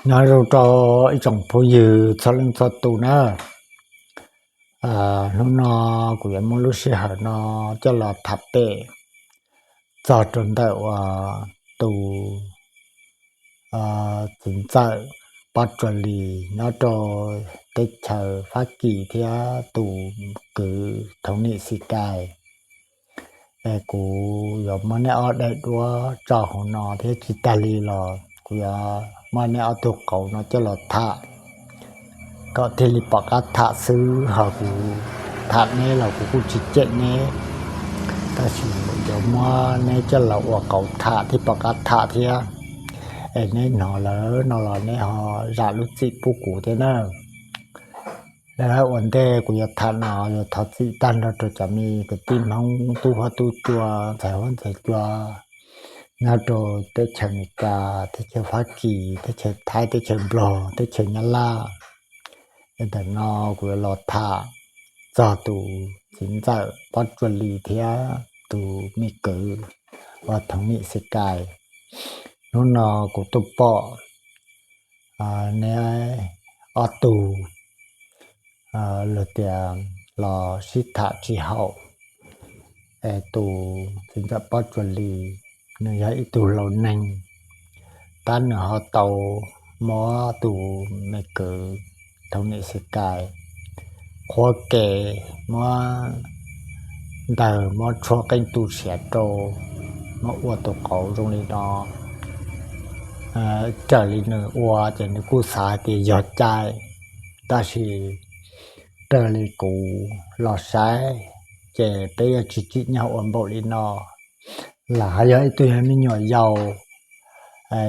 Nyob zoo rau ib tsoom phooj ywg txhua leej txhua tus na. Hnub no kuv yuav muab lub sij hawm no coj los tham pem txog rau ntawm uas tus txiv ntxawm Pob Tsuas Lis nyob rau teb chaws Fab Kis thiab tus kwv Thoov Nim Xis Kais. Es kuv yuav muab nej ob daim duab tso hauv no thiab tsis tag li los kuv yuav muab nej ob tug qauv no coj los tham kom thiaj li pom qab tham xwb, ho kuv tham neb los kuv kuj tsis cem neb, tab sis yuav muab neb coj los ua qauv tham thiaj pom qab tham thiab. Es neb hnov lawm no los neb ho zam lub txim pub kuv thiab na. Ua ntej kuv yuav tham no yuav thov txim tag nrho rau cov me kwv tij Hmoob tub huab tub cua, ntxhais huab ntxhais cua nyob rau teb chaws Amelikas, teb chaws Fab Kis, teb chaws Thaib, teb chaws Nplog, teb chaws Nyab Laj. Ntawm no kuv yuav los tham txog tus txiv ntxawm Pob Tsuas Lis thiab tus me kwv uas Thoov Nim Xis Kais. Hnub no kuv tuaj pom neb ob tug luag tias los sib tham tsis haum. Es tus txiv ntxawm Pob Tsuas Lis nws yog ib tug laus neeg, tab nws ho tau muab tus me kwv Thoov Nim Xis Kais qhuab ke, muab ntaus, muab tshuab qeej tu siav rau, muab ua tus qauv zoo li no. Raws li nws ua ces nws kuj xav hais tias yog cai, tab sis raws li kuv los saib ces peb yuav tsis tsim nyog ua npaum li no. Lam hais yog ib tug me nyuam yaus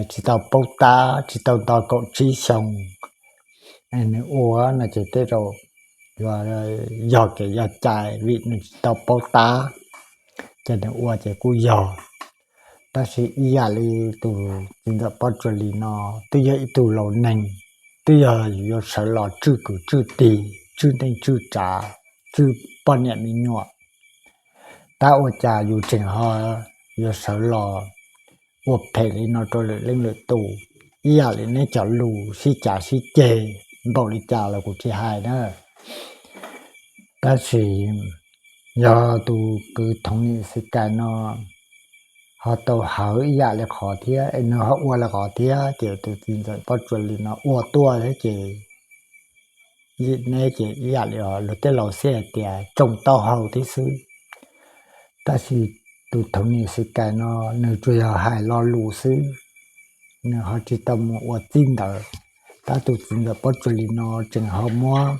tsis tau paub tab, tsis tau nto kaum tsib xyoos, nws ua no ces tej zaum yuav yog kev yog cai vim nws tsis tau paub tab, ces nws ua ces kuj yog. Tab sis ib yam li tus txiv ntxawm Pob Tsuas Lis no twb yog ib tug laus neeg, twb yog yuav sawv los tswj kwv tswj tij, tswj neej tswj tsav, tswj poj niam me nyuam, tab ua cas yus tseem ho yuav sawv los ua phem li no rau lwm leej lwm tus. Ib yam li neb cov lus sib cav sib ceg npaum li cas los kuv tsis hais na, tab sis yog tus kwv Thoov Nim Xis Kais no ho tau hawv ib yam li qhov thiab, es nws ho ua li qhov thiab, ces tus txiv ntxawm Pob Tsuas Lis no ua tuaj thiab ces neb ces ib yam li luag tej laus xij hais tias tsoo taub hau thiab xwb. Tab sis tus Thoov Nim Xis Kais no nws tsuas yog hais lo lus xwb, nws ho tsis tau mus ua txij ntawd. Tab tus txiv ntxawm Pob Tsuas Lis no tseem ho muab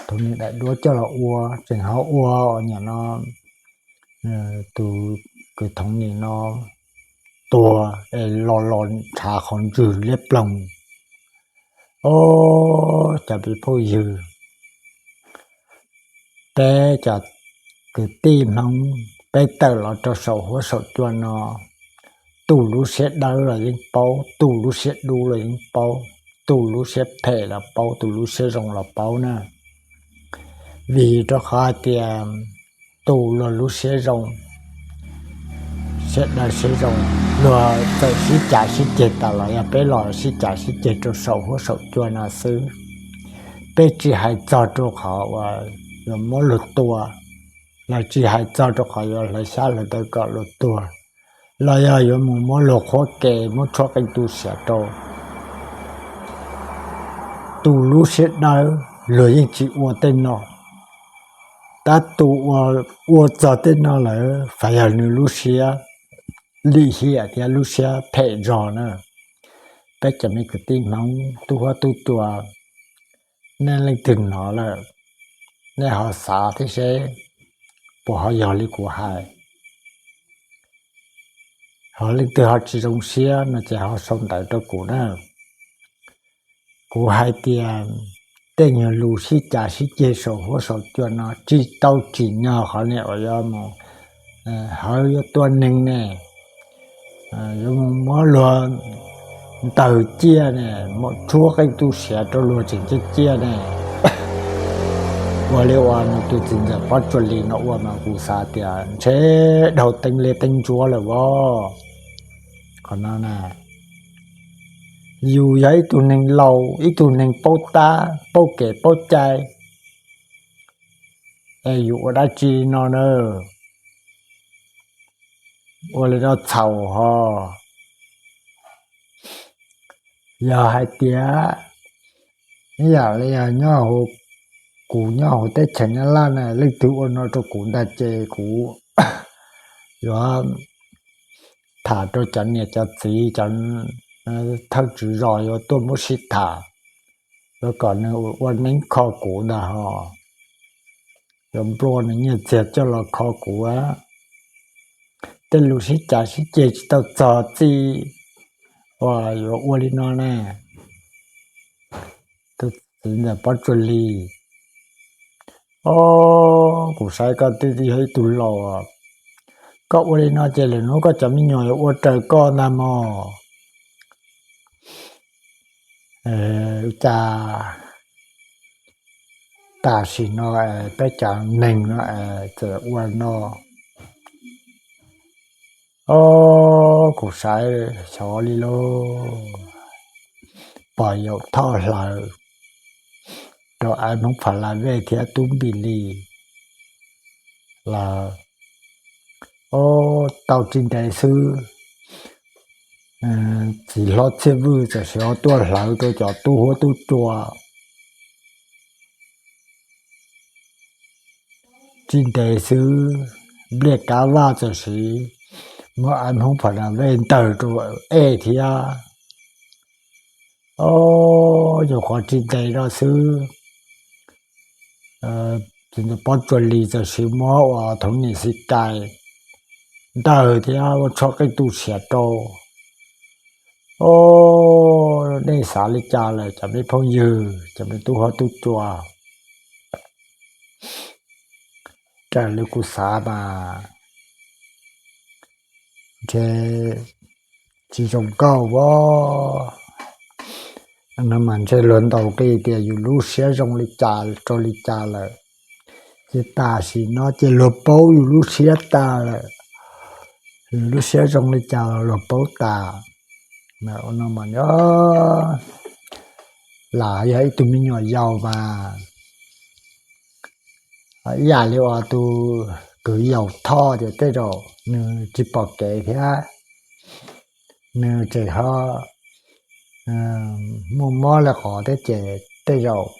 Thoov Nim daim duab coj los ua, tseem ho ua nim no tus kwv Thoov Nim no tuag es los los ntshav qhov ntswg liab ploog. Ob, cov phooj ywg, peb cov kwv tij Hmoob peb tawm los rau saum huab saum cua no, tus lub siab dawb los yeej paub, tus lub siab dub los yeej paub, tus lub siab phem los paub, tus lub siab zoo los paub na. Vim rau qhov hais tias tus luag lub siab zoo, siab dawb siab zoo, luag txawm sib cav sib ceg tas los yog peb los sib cav sib ceg rau saum huab saum cua no xwb. Peb tsis hais txog rau qhov uas yuav muab luag tua, los tsis hais txog rau qhov yuav hlawv xyab hlawv ntawv kom luag tuag, los yog yuav mus muab luag qhuab ke, muab tshuab qeej tu siav rau. Tus lub siab dawb luag yeej tsis ua tej no, tab tus uas ua txog tej no lawm fais yog nws lub siab lim hiam thiab lub siab phem zog na. Peb cov me kwv tij Hmoob tub huab tub cua, nej leej twg hnov lawm, nej ho xav thiab seb puas ho yog li kuv hais. Ho leej twg ho tsis zoo siab no ces ho sau ntawv rau kuv na. Kuv hais tias tej nyuag lus sib cav sib ceg saum huab saum cua no tsis tau tsim nyog qhov niag uas yuav mus hawv yuav tua neeg ne, yuav mus muab luag ntaus ciaj ne, mus tshuab qeej tu siav rau luag tseem ciaj ciaj ne. Ua li uas nws tus txiv ntxawm Pob Tsuas Lis no ua mas kuv xav tias ntshe dhau teeb liab teeb ntsuab lawm as. Qhov no na, Yus yog ib tug neeg laus, ib tug neeg paub tab paub kev paub cai, es yus ua dab tsi no na? Ua li no txhaum hos. Yog hais tias ib yam li yog nyob hauv, kuv nyob hauv teb chaws Nyab Laj na, leej twg ua no rau kuv ntag ces kuv yuav tham rau cov niam cov txiv, cov thawj tswv zos yuav tuaj muab sib tham, yuav kom nws ua neeb kho kuv ntag hos. Yuav nplua nws nyiaj txiag coj los kho kuv. Tej lus sib cav sib ceg tsis tau txog txij uas yuav ua li no ne. Tus txiv ntxawm Pob Tsuas Lis, o, kuv saib koj twb yog ib tug laus, koj ua li no ces lwm hnub koj cov me nyuam yuav ua raws koj ntag mog. Ua cas tam sim no peb cov neeg no txawm ua no. O, kuv saib xyov li lauj, pom Yaum Thoj hlawv rau Aiv Hmoob Pha La Vej thiab Tub Npis Lis lawm. O, tau tsis ntev xwb, txiv hlob Txhiaj Vwj txawm sim ho tuaj hlawv rau cov tub huab tub cua. Tsis ntev xwb, Npliaj Kab Vaj txawm sim muab Aiv Hmoob Pha La Vej ntawg rau Ej thiab. O, nyuam qhuav tsis ntev no xwb, txiv ntxawm Pob Tsuas Lis txawm sim muab uas Thov Nim Xis Kais ntawg thiab ua tshuab qeej tu siav rau. O, nej xav li cas lawm cov me phooj ywg, cov me tub huab tub cua? Raws li kuv xav mas ntshe tsis zoo nkauj as. No mas ntshe luag ntaus nqi tias yus lub siab zoo li cas rau li cas lawm, ces tam sim no ces luag paub yus lub siab tas lawm. Yus lub siab zoo li cas los luag paub tas. No mas lam yog ib tug me nyuam yaus mas ib yam li uas tus kwv Yaum Thoj ces tej zaum nws tsis pom kev thiab, nws tseem ho muaj mob li qhov thiab ces tej zaum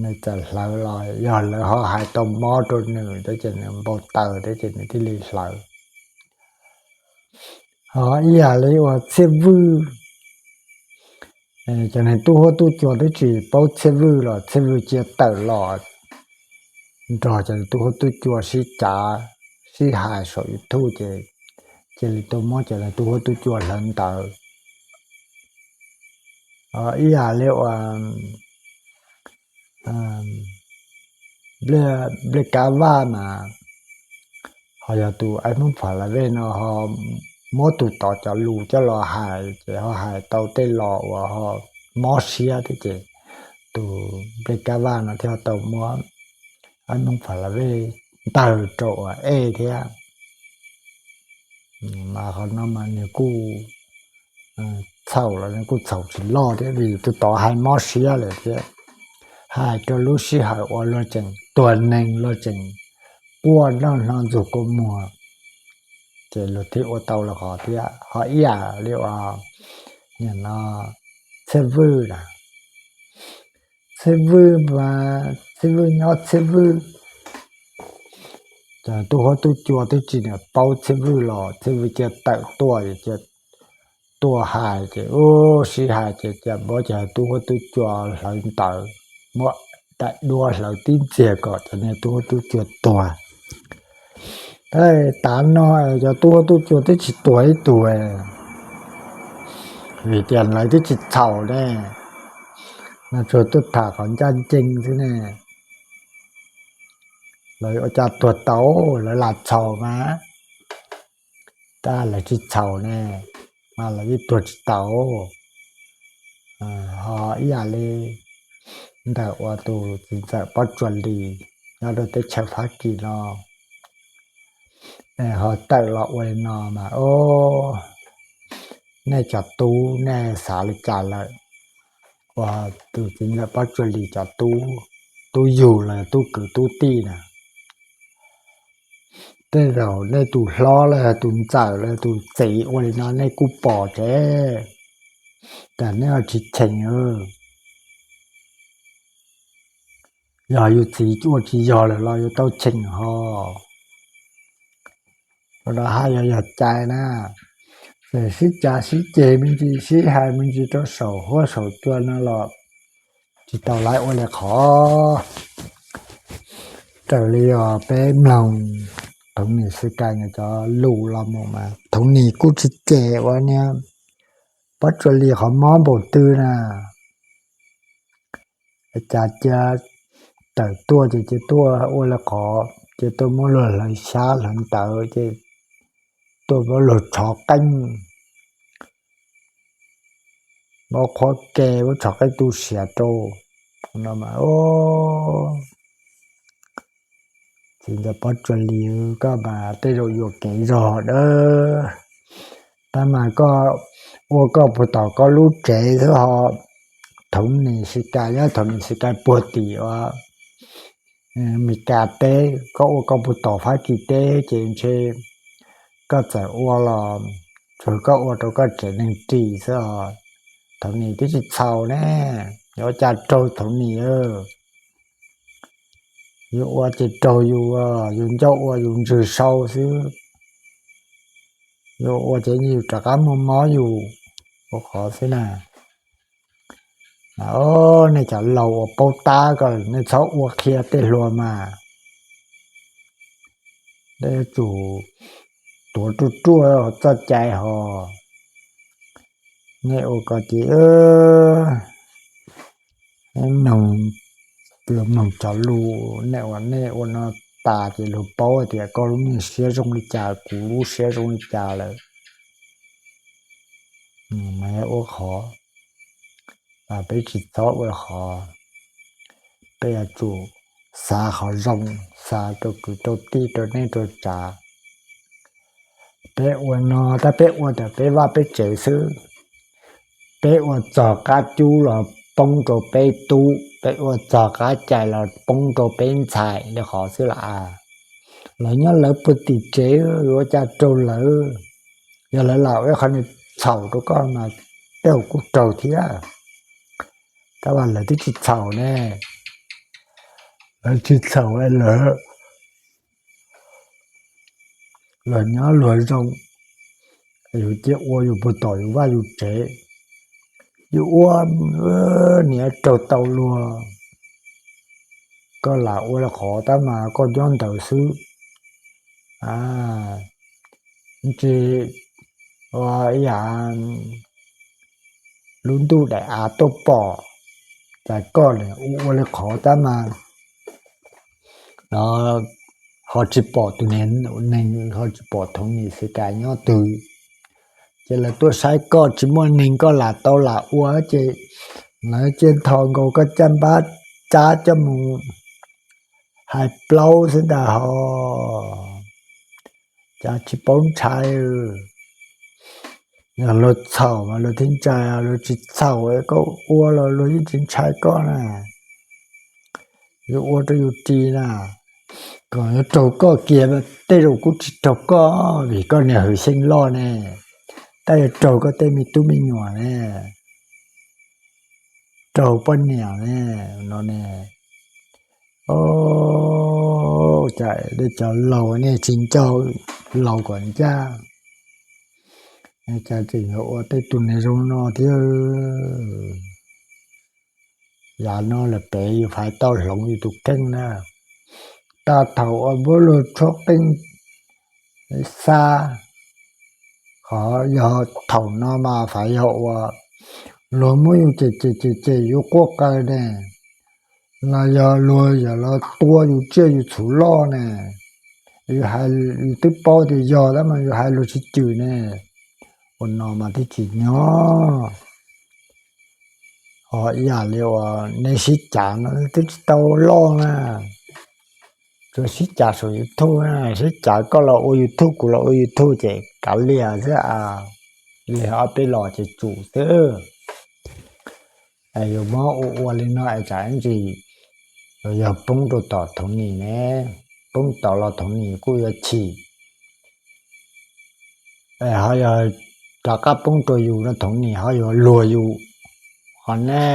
nws txawm hlawv los yog lawv ho hais tau mob rau nws thiab ces nws npau taws thiab ces nws thiaj li hlawv. Ho ib yam li uas Txhiaj Vwj, cov neeg tub huab tub cua twb tsis paub Txhiaj Vwj los Txhiaj Vwj cia tawm los nrog cov neeg tub huab tub cua sib cav sib hais saum YouTube ces cia li tau muab cov neeg tub huab tub cua hlawv ntawd. Ib yam li uas Npliaj Kab Vaj mas ho yog tus Aiv Hmoob Pha La Vej no ho muab tus tod cov lus coj los hais ces ho hais tau tej los uas ho mob siab thiab ces tus Npliaj Kab Vaj no thiaj tau muab Aiv Hmoob Pha La Vej ntawg rau uas Ej thiab. Mas qhov no mas nws kuj txhaum los nws kuj txhaum tsis loj thiab vim tus tod hais mob siab lawm thiab, hais rau lub sij hawm uas luag tseem tuag neeg luag tseem quaj nroj hno ntxuag kua muag, ces luag thiaj ua tau los qhov thiab. Ho ib yam li uas nim no Txhiaj Vwj na, Txhiaj Vwj mas Txhiaj Vwj nyob Txhiaj Vwj, cov tub huab tub cua twb tsis niam paub Txhiaj Vwj los Txhiaj Vwj cia tawm tuaj, cia tuaj hais ces ub sib hais ces cia muab cov tub huab tub cua hlawv ntawd, muab daim duab hlawv tib ntxiag kom cov niag tub huab tub cua tuag. Tav no cov tub huab tub cua twb tsis tuag ib tug, vim tias lawv twb tsis txhaum ne, no tsuas tuaj tham qhov ncaj ncees xwb ne. Lawv ua cas tuag tau, lawv lam txhaum mas, tab lawv tsis txhaum ne, mas lawv yeej tuag tsis tau. Ho ib yam li ntawm uas tus txiv ntxawm Pob Tsuas Lis nyob rau teb chaws Fab Kis no ho tawm los ua li no mas, o, nej cov tub nej xav li cas lawm? Uas tus txiv ntxawm Pob Tsuas Lis cov tub, tub yug los tub kwv tub tij na, tej zaum nej tus hlob los yog tus ntxawm los yog tus txiv ua li no nej kuj pom tsev, tas nej ua tsis cheem. Yog yus txiv ua tsis yog lawm los yuav tau cheem ho. Ua rau haj yog yog cai na, txawm sib cav sib ceg me ntsis, sib hais me ntsis rau saum huab saum cua no los tsis tau laiv ua li qhov. Raws li os peb mloog Thoom Nis Xwm Kais cov lus los mus mas Thoom Nis kuj tsis cem ua niag Pob Tsuas Lis qhov mob npaum twg na. Cas cia tawm tuaj ces cia tuaj ua li qhov, cia tuaj muab luag hlawv xyab hlawv ntawv ces tuaj muab luag tshov qeej, muab qhuab ke, muab tshov qeej tu siav rau no mas. Txiv ntxawm Pob Tsuas Lis, koj mas tej zaum yuam kev zog dawb, tab mas koj ua koj puag tom koj lub tsev xwb ho. Thoom Nis Xwm Kais, yog Thoom Nis Xwm Kais puag tim ua Mes Kas teb, koj ua koj puag tom Fab Kis teb ces ntshe koj txawm ua los tsuas koj ua rau koj tsev neeg ris xwb os. Thoom Nis twb tsis txhaum ne, yuav ua cas raug Thoom Nis. Yus ua ces raug yus, yus ncauj ua yus ntswg sau xwb. Yus ua ces yus rov qab muaj mob yus ua qhov xwb na. Nej cov laus uas paub tab ko nej txhob ua qhia tej hluas mas. Nej yuav tsum tuav ruaj ruaj txoj cai ho. Nej ua ko ces mloog, mloog cov lus nej ua, nej ua no tas ces luag paub tias koj lub neej siab zoo li cas, kuv lub siab zoo li cas lawm. Mas yog ua qhov, peb tsis txhob ua qhov, peb yuav tsum xav qhov zoo, xav rau kwv rau tij rau neej rau tsav. Peb ua no tab peb ua ntawm peb vaj peb tsev xwb. Peb ua txog qab cub los poob rau peb tub, peb ua txog qab cai los poob rau peb ntxhais li qhov xwb las. Lawv nyob lawv puag tim tsev yuav ua cas raug lawv. Yog lawv lam ua ib qho txhaum rau koj mas tej zaum kuj raug thiab. Tab mas lawv twb tsis txhaum ne, lawv tsis txhaum lawm. Luag nyob luag zoo, yus cia ua yus puag tom yus vaj yus tsev, yus ua niam raug tau luag. Koj lam ua li qhov tab mas koj nyob ntawd xwb. Tsis ua ib yam lub ntuj daim av tuaj pom, cas koj lam ua li qhov tab mas ho tsis pom tus niag neeg, ho tsis pom Thoom Nis Xwm Kais nyob twg. Ces lawv tuaj saib koj tsis muaj neeg koj lam tau lam ua ces lawv cia nthos nkaus koj caj npab cab coj mus hais plaub xwb ntag ho. Cas tsis paub ntshai. Yog luag txhaum mas luag thiaj ntshai, luag tsis txhaum koj ua los luag yeej tsis ntshai koj na. Yuav ua rau yus ris na, kom yuav raug koj kiag tej zaum kuj tsis raug koj vim koj niag hwv xyeej loj ne, tab yuav raug koj tej me tub me nyuam ne, raug poj niam ne, no ne. Cas nej cov laus nej tsis nco laus kom ncaj, cas tseem yuav ua tej tus neeg zoo no thiab. Yav no lawm pem yus fais tau hloov yus tus kheej na, tag thaum uas muab luag tshuab qeej xa, qhov yog thaum no mas fais yog uas luag muab yus cem cem cem cem yus quaj qaws ne, los yog luag yam los tua yus tsiaj yus txhu loj ne, yus twb paub tias yog tab mas yus hais luag tsis cwm ne, ua no mas thiaj tsis nyob. Ho ib yam li uas nej sib cav no twb tsis tau loj na, tsuas sib cav saum YouTube na, sib cav koj los ua YouTube kuv los ua YouTube ces kav liam xwb a. li ob peb los ces tsum xwb. Es yus muab ua ua li no es tsam ib ntsis yog poob rau tom thaum nim ne, poob tom los thaum nim kuj yuav chim. Es ho yog rov qab poob rau yus no thaum nim ho yuav luag yus ho ne.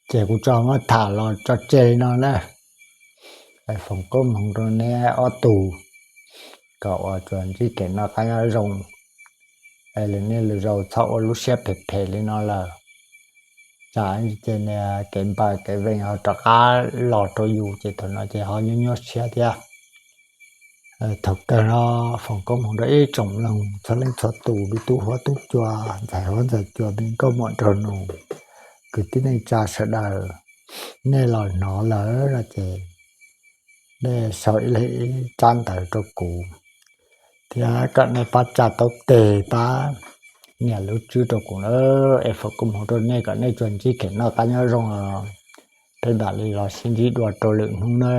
Ces kuv tso muab tham los tso tseg li no na. Foom koob hmoov rau neb ob tug kom uas tsuas ntsib kev noj qab nyob zoo. Es lwm niaj lwm zaus txhob ua lub siab phem phem li no lawm. Tsam ces niag kev npawm kev vees ho rov qab los rau yus ces thaum no ces ho nyuaj nyuaj siab thiab. Thaum kawg no foom koob hmoov rau ib tsoom mloog txhua leej txhua tus, me tub huab tub cua, ntxhais huab ntxhais cua, me nkauj muam nraug nus, kwv tij neej tsa sawv daws, nej los hnov lawm no ces nej sau ib leeg ib tsab ntawv rau kuv thiab kom nej pab tsa taub tes pab nias lub tswb rau kuv na. Es foom koob hmoov rau nej kom nej tsuas ntsib kev noj qab nyob zoo os. Peb mam li los sib ntsib dua rau lwm hnub na.